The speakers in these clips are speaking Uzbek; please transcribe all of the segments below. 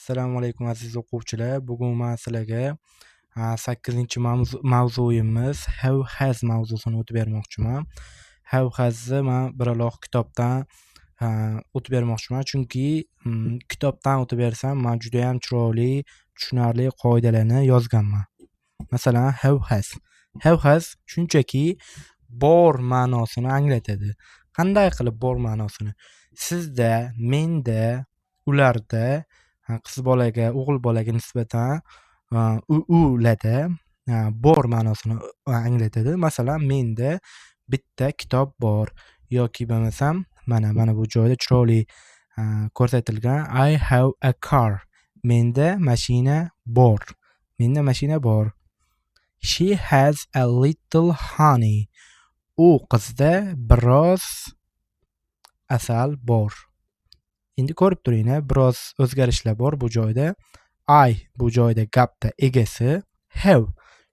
Assalomu alaykum, aziz o'quvchilar. Bugun man sizlarga sakkizinchi mavzuyimiz have, has mavzusini o'tib bermoqchiman. Have, hasni man biraloq kitobdan o'tib bermoqchiman, chunki kitobdan o'tib bersam, man judayam chiroyli, tushunarli qoidalarni yozganman. Masalan, have, has. Have, has shunchaki bor ma'nosini anglatadi. Qanday qilib bor ma'nosini? Sizda, menda, ularda, qiz bolaga, o'g'il bolaga nisbatan ularda bor ma'nosini anglatadi. Masalan, menda bitta kitob bor yoki bo'lmasam mana bu joyda chiroyli ko'rsatilgan: I have a car. Menda mashina bor. Menda mashina bor. She has a little honey. U qizda biroz asal bor. Endi ko'rib turinglar, biroz o'zgarishlar bor bu joyda. I bu joyda gapda egasi, have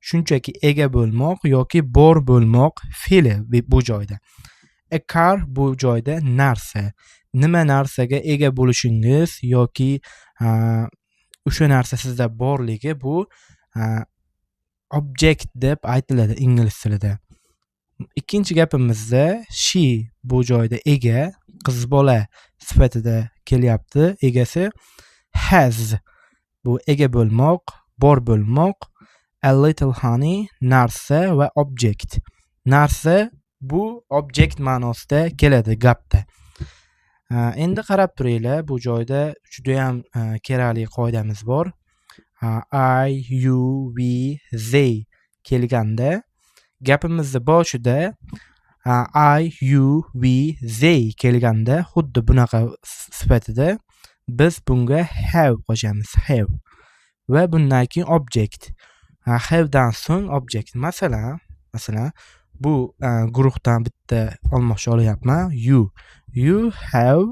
shunchaki ega bo'lmoq yoki bor bo'lmoq fe'li bu joyda. A car bu joyda narsa. Nima narsaga ega bo'lishingiz yoki o'sha narsa sizda borligi, bu object deb aytiladi ingliz tilida. Ikkinchi gapimizda she bu joyda ega, qiz bola sifatida kelyapti egasi. Has bu ega bo'lmoq, bor bo'lmoq, a little honey narsa va object. Narsa bu object ma'nosida keladi gapda. Endi qarab turinglar, bu joyda judayam kerakli qoidamiz bor. I, you, we, they kelganda, gapimizni boshida I, you, we, they kelganda, xuddi bunaqa sifatida biz bunga have qo'shamiz, have va bundan keyin object. Havedan so'ng object. Masalan, bu guruhdan bitta olmoqchi olyapman. You. You have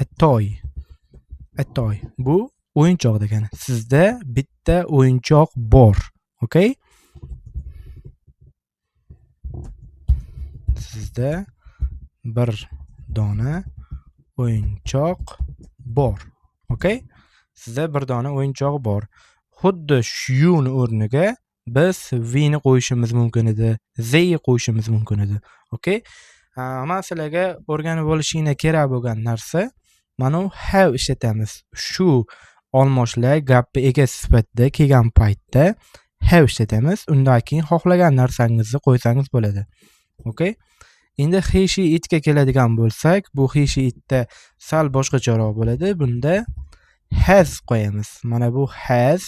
a toy. A toy. Bu o'yinchoq degani. Sizda bitta o'yinchoq bor. Okay? Sizda bir dona o'yinchoq bor. Okay? Sizda bir dona o'yinchoq bor. Xuddi shu you'ni o'rniga biz we'ni qo'yishimiz mumkin edi, they qo'yishimiz mumkin edi. Okay? Man sizlarga o'rganib olishinglar kerak bo'lgan narsa mana bu have ishlatamiz. Shu olmoshlar gapni egasi sifatida kelgan paytda have ishlatamiz. Undan keyin xohlagan narsangizni qo'ysangiz bo'ladi. Okay? Endi he, she, itga keladigan bo'lsak, bu he, she, itda sal boshqacharoq bo'ladi. Bunda has qo'yamiz. Mana bu has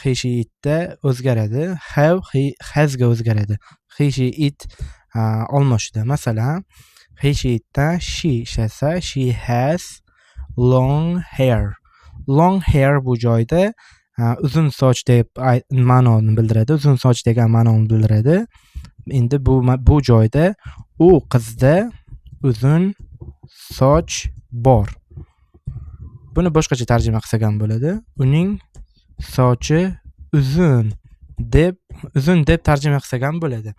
he, she, itda o'zgaradi. Have he, hasga o'zgaradi. He, she, it olmoshida. Masalan, he, she, itdan she ishlatsa, she has long hair. Long hair bu joyda uzun soch deb ma'noni bildiradi. Uzun soch degan ma'noni bildiradi. Endi bu joyda u qizda uzun soch bor. Buni boshqacha tarjima qilsak ham bo'ladi. Uning sochi uzun deb tarjima qilsak ham bo'ladi.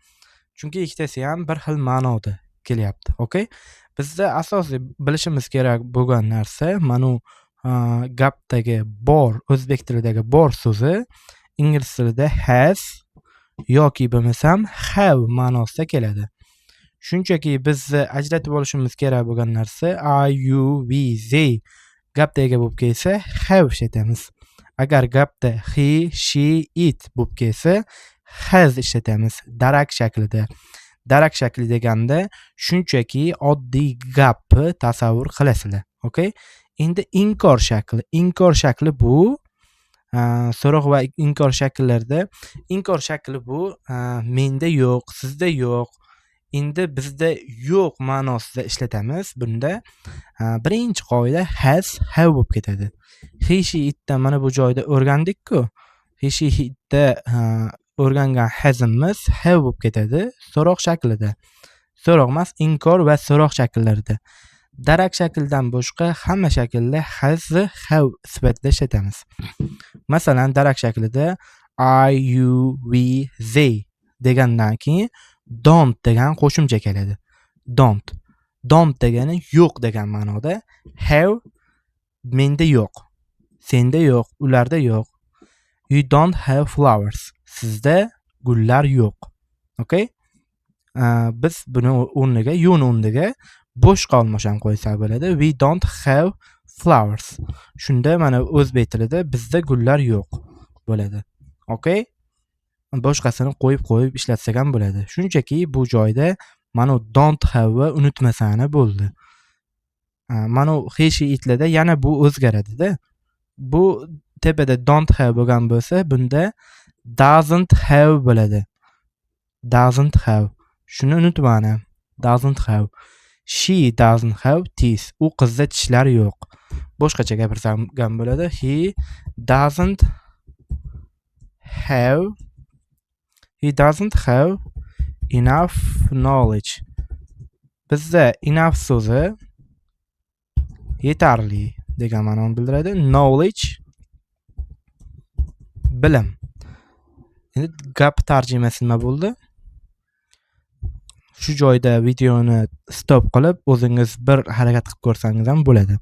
Chunki ikkitasi ham bir xil ma'noda kelyapti. Okay? Bizda asosiy bilishimiz kerak bo'lgan narsa mana bu gapdagi bor, o'zbek tilidagi bor so'zi ingliz tilida has yoki bo'lmasam have ma'nosida keladi. Shunchaki bizni ajratib olishimiz kerak bo'lgan narsa: I, you, we, they gapda ega bo'lib kelsa, have ishlatamiz. Agar gapda he, she, it bo'lib kelsa, has ishlatamiz darak shaklida. Darak shakli deganda shunchaki oddiy gapni tasavvur qilasizlar. Okay? Endi inkor shakli. Inkor shakli bu so'roq va inkor shakllarida inkor shakli bu menda yo'q, sizda yo'q. Endi bizda yo'q ma'nosida ishlatamiz. Bunda birinchi qoida has, have bo'lib ketadi. He, she, itdan mana bu joyda o'rgandik-ku. He, she, itda o'rgangan hasimiz have bo'lib ketadi so'roq shaklida. So'roq emas, inkor va so'roq shakllarida. Darak shakldan boshqa hamma shaklda hasni have sifatida ishlatamiz. Masalan, darak shaklida I, you, we, they degandan keyin don't degan qo'shimcha keladi. Don't. Don't degani yo'q degan ma'noda, have menda yo'q, senda yo'q, ularda yo'q. You don't have flowers. Sizda gullar yo'q. Okay? Biz buni o'rniga, you'ni o'rniga boshqa olmosh ham qo'ysak bo'ladi. We don't have flowers. Shunda mana o'zbek tilida bizda gullar yo'q bo'ladi. Okay? Boshqasini qo'yib-qo'yib ishlatsak ham bo'ladi. Shunchaki bu joyda mana don't have unutmasani bo'ldi. Mana he, she, itlarda yana bu o'zgaradida. Bu tepada don't have bo'lgan bo'lsa, bunda doesn't have bo'ladi. Doesn't have. Shuni unutmani. Doesn't have. She doesn't have teeth. U qizda tishlar yo'q. Boshqacha gapirsam ham bo'ladi. He doesn't have enough knowledge. Bizda enough so'zi yetarli degan ma'noni bildiradi. Knowledge bilim. Endi gap tarjimasi nima bo'ldi? Shu joyda videoni stop qilib, o'zingiz bir harakat qilib ko'rsangiz ham bo'ladi.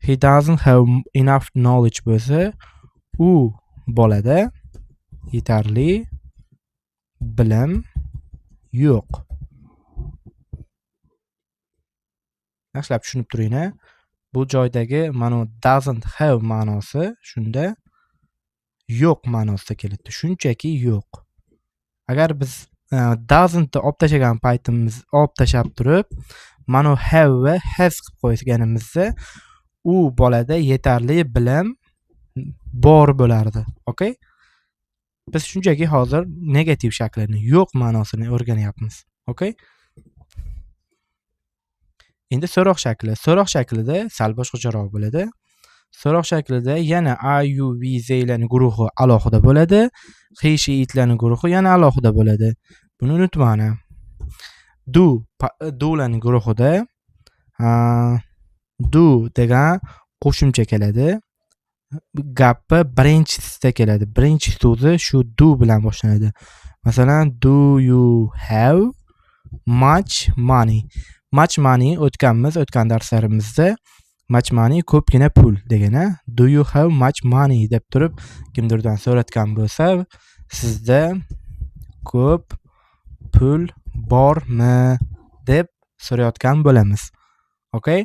He doesn't have enough knowledge bo'lsa, u bolada yetarli bilim yo'q. Yaxshilab tushunib turing-a. Bu joydagi mana doesn't have ma'nosi shunda yo'q ma'nosida keladi. Shunchaki yo'q. Agar biz doesn't ni olib tashlagan paytimiz, olib tashlab turib, mana have va has qilib qo'yganimizda u bolada yetarli bilim bor bo'lardi. Okay? Biz shunchaki hozir negativ shaklini, yo'q ma'nosini o'rganyapmiz. Okay? Endi so'roq shakli. So'roq shaklida sal boshqacharoq bo'ladi. So'roq shaklida yana A, U, V, Z larning guruhi alohida bo'ladi. He, she, itlarning guruhi yana alohida bo'ladi. Buni unutmang. Do, do'larning guruhida do degan qo'shimcha keladi. Gapni birinchisida keladi. Birinchi so'zi shu do bilan boshlanadi. Masalan, do you have much money? Much money o'tganmiz, o'tgan darslarimizda. Much money ko'pgina pul degani. Do you have much money deb turib kimdirdan so'ratgan bo'lsa, sizda ko'p pul bormi deb so'rayotgan bo'lamiz. Okay?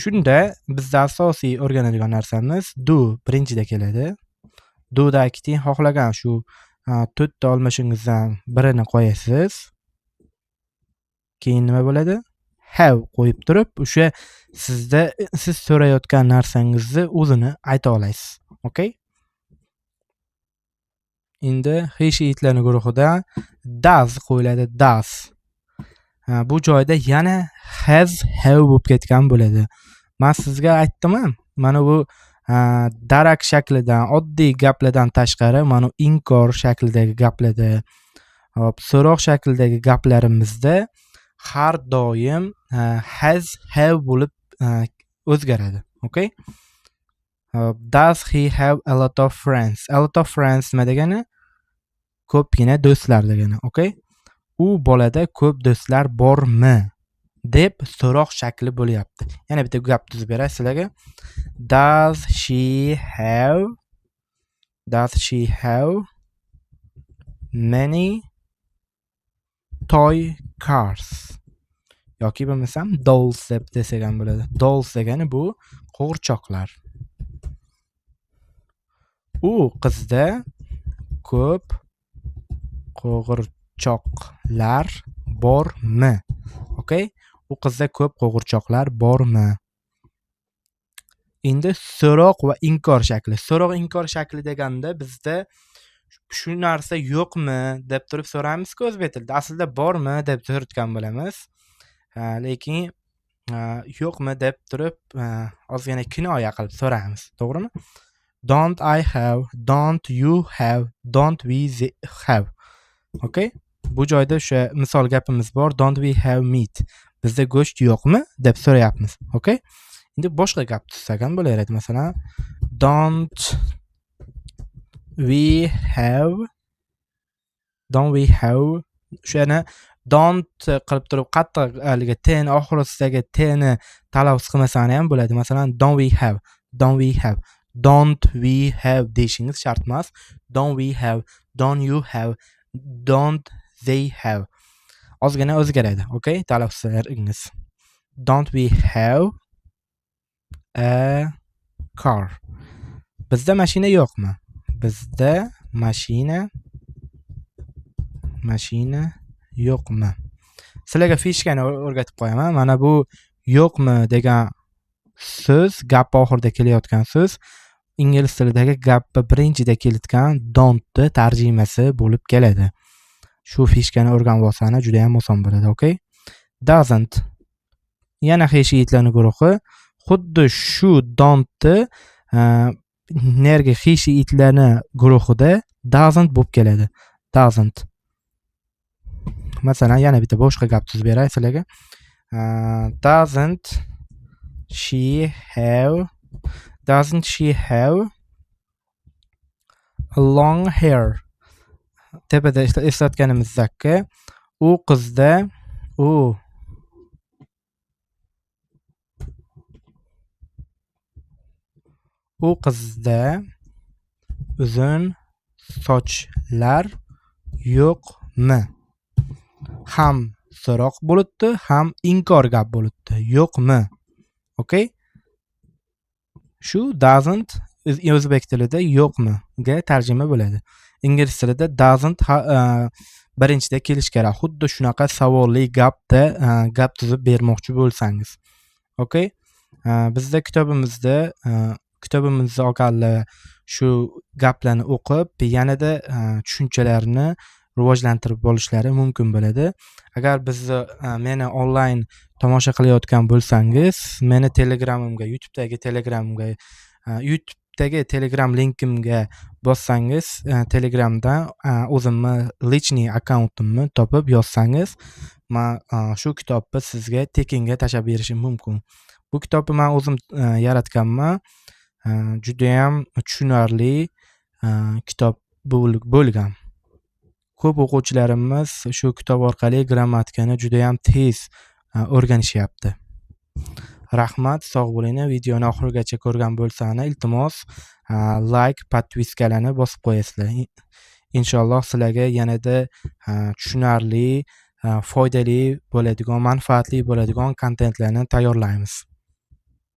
Shunda bizda asosiy o'rganadigan narsamiz do birinchida keladi. Do dan keyin xohlagan shu to'rtta olmashingizdan birini qo'yasiz. Keyin nima bo'ladi? Have qo'yib turib, o'sha sizda siz so'rayotgan narsangizni o'zini ayta olasiz. Okay? Endi he, she, itlarning guruhida does qo'yiladi, does. Bu joyda yana has, have bo'lib ketgan bo'ladi. Men sizga aytdim-a, mana bu darak shaklidan, oddiy gaplardan tashqari, mana inkor shaklidagi gaplarda, hop, so'roq shaklidagi gaplarimizda har doim has, have bo'lib o'zgaradi. Okay? Hop, does he have a lot of friends? A lot of friends nima degani? Ko'pgina do'stlar degani. Okay? U bolada ko'p do'stlar bormi deb so'roq shakli bo'lyapti. Yana bitta gap tuzib beray sizlarga. Does she have many toy cars? Yoki bo'lmasam dolls deb desak ham bo'ladi. Dolls degani bu qo'g'irchoqlar. U qizda ko'p qo'g'irchoqlar bormi? Okay? U qizda ko'p qo'g'irchoqlar bormi? Endi so'roq va inkor shakli. So'roq inkor shakli deganda bizda shu narsa yo'qmi deb turib so'raymiz-ku o'zbek tilida. Aslida bormi deb so'ratgan bo'lamiz. Lekin yo'qmi deb turib ozgina kinoya qilib so'raymiz, to'g'rimi? Don't I have, don't you have, don't we have. Okay? Bu joyda o'sha misol gapimiz bor, don't we have meat? Bizda go'sht yo'qmi deb so'rayapmiz. Okay? Endi boshqa gap tuzsak ham bo'laveradi. Masalan, don't we have O'shani don't qilib turib qattiq haligi t ni oxirisidagi t ni talaffuz qilmasang ham bo'ladi. Masalan, don't we have, don't we have, don't we have deyishingiz shart emas. Don't we have, don't you have, don't they have. Ozgina o'zgaradi, okay? Talaffuzlaringiz. Don't we have a car? Bizda mashina yo'qmi? Bizda mashina yo'qmi? Sizlarga фишка ni o'rgatib qo'yaman. Mana bu yo'qmi degan so'z, gap oxirida kelayotgan so'z ingliz tilidagi gapni birinchida kelayotgan don'tni tarjimasi bo'lib keladi. Shu фишка ni o'rganib olsangiz juda ham oson bo'ladi, okay? Doesn't. Yana he she itlarni guruhi xuddi shu don'tni nergi he she itlarni guruhida doesn't bo'lib keladi. Doesn't. Masalan, yana bitta boshqa gap tuzib beray sizlarga. Doesn't she have a long hair? Tepada eslatganimizdek, u qizda u qizda uzun sochlar yo'qmi? Ham so'roq bo'libdi, ham inkor gap bo'libdi. Yo'qmi? Okay? Shu doesn't o'zbek tilida yo'qmi ga tarjima bo'ladi. Ingliz tilida doesn't birinchida kelish kerak. Xuddi shunaqa savolli gapda gap tuzib bermoqchi bo'lsangiz. Okay? Bizda kitobimizda orqali shu gaplarni o'qib, yanada tushunchalarni rivojlantirib borishlari mumkin bo'ladi. Agar bizni meni onlayn tomosha qilayotgan bo'lsangiz, meni Telegramimga, YouTube'dagi Telegramimga, YouTube'dagi Telegram linkimga bossangiz, Telegramda o'zimni личный akkauntimni topib yozsangiz, men shu kitobni sizga tekinga tashlab berishim mumkin. Bu kitobni men o'zim yaratganman. Judayam tushunarli kitob bo'lgan. Ko'p o'quvchilarimiz shu kitob orqali grammatikani judayam tez o'rganishyapti. Rahmat, sog' bo'linglar. Videoni oxirigacha ko'rgan bo'lsangiz, iltimos, like, подписка larni bosib qo'yasizlar. Inshaalloh sizlarga yanada tushunarli, foydali bo'ladigan, manfaatli bo'ladigan kontentlarni tayyorlaymiz.